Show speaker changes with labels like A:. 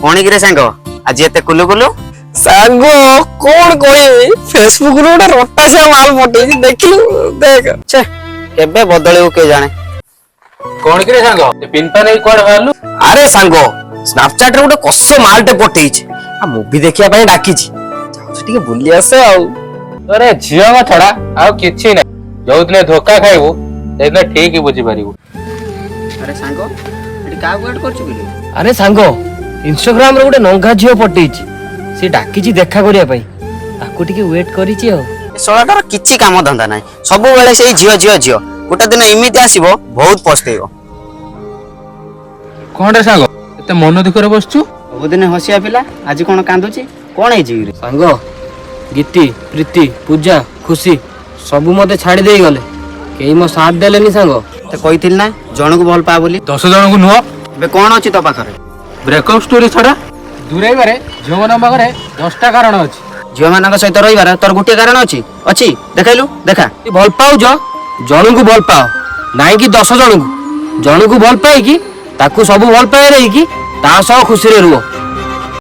A: କଣ କିରେ ସାଙ୍ଗ, ଆଜି ଏତେ କୁଲୁ କୁଲୁ?
B: ସାଙ୍ଗ, କଣ କହିବି, ଫେସବୁକ ରୁ ଗୋଟେ ରଟାସିଆ ମାଲ ପଠେଇଛି, ଦେଖିଲୁ, ଦେଖ।
A: ଛେ, କେବେ ବଦଳିବୁ କିଏ ଜାଣେ।
C: କଣ କିରେ ସାଙ୍ଗ, ପିନପା ନେଇ କୁଆଡେ ବାହାରିଲୁ?
B: ଆରେ ସାଙ୍ଗ, ସ୍ନାପଚାଟ ରେ ଗୋଟେ କଷ ମାଲଟେ ପଠେଇଛି ଆଉ ମୁଭି ଦେଖିବା ପାଇଁ ଡାକିଛି। ଯାଉଛି ଟିକେ ବୁଲି ଆସେ ଆଉ।
C: ତୋରେ ଝିଅଙ୍କ ଛଡା ଆଉ କିଛି ନାହିଁ। ଯୋଉଦିନ ଧୋକା ଖାଇବୁ, ସେଇଦିନ ଠିକ ବୁଝିପାରିବୁ।
A: ଆରେ ସାଙ୍ଗ, ଏଠି କାହାକୁ ୱେଟ୍ କରୁଛୁ କି?
D: ଆରେ ସାଙ୍ଗ, ଇନଷ୍ଟାଗ୍ରାମ ରେ ଗୋଟେ ନଙ୍ଗା ଝିଅ ପଠେଇଛି, ସେ ଡାକିଛି ଦେଖା କରିବା ପାଇଁ, ତାକୁ ଟିକେ ୱେଟ୍ କରିଛି ଆଉ।
A: ଏ ଶଳାଟାର କିଛି କାମ ଧନ୍ଦା ନାହିଁ, ସବୁବେଳେ ସେଇ ଝିଅ ଝିଅ ଝିଅ। ଗୋଟେ ଦିନ ଏମିତି ଆସିବ, ବହୁତ ପସ୍ତେଇବ।
C: କଣ ରେ ସାଙ୍ଗ, ଏତେ ମନ ଦୁଃଖରେ ବସିଛୁ?
A: ସବୁଦିନ ହସିବା ପିଲା ଆଜି କଣ କାନ୍ଦୁଛି? କଣ ହେଇଛି କିରେ?
D: ସାଙ୍ଗ, ଗୀତି, ପ୍ରୀତି, ପୂଜା, ଖୁସି ସବୁ ମତେ ଛାଡି ଦେଇ ଗଲେ। କେହି ମୋ ସାଥ ଦେଲେନି ସାଙ୍ଗ।
A: ତତେ କହିଥିଲି ନା ଜଣକୁ ଭଲ ପା ବୋଲି?
C: 10 ଜଣଙ୍କୁ ନୁହଁ।
A: ଏବେ କଣ ଅଛି ତୋ ପାଖରେ?
C: ବ୍ରେକଅପ୍ ଷ୍ଟୋରି ଛଡା ଦୂରେଇବାରେ ଝିଅମାନଙ୍କ ପାଖରେ 10ଟା କାରଣ ଅଛି।
A: ଝିଅମାନଙ୍କ ସହିତ ରହିବାର ତୋର ଗୋଟିଏ କାରଣ ଅଛି? ଅଛି, ଦେଖାଇଲୁ, ଦେଖା।
D: ଯଦି ଭଲ ପାଉଛ, ଜଣକୁ ଭଲ ପାଅ, ନାଇଁ କି 10 ଜଣଙ୍କୁ। ଜଣକୁ ଭଲ ପାଇକି ତାକୁ ସବୁ ଭଲ ପାଇ ଦେଇକି ତା ସହ ଖୁସିରେ ରୁହ।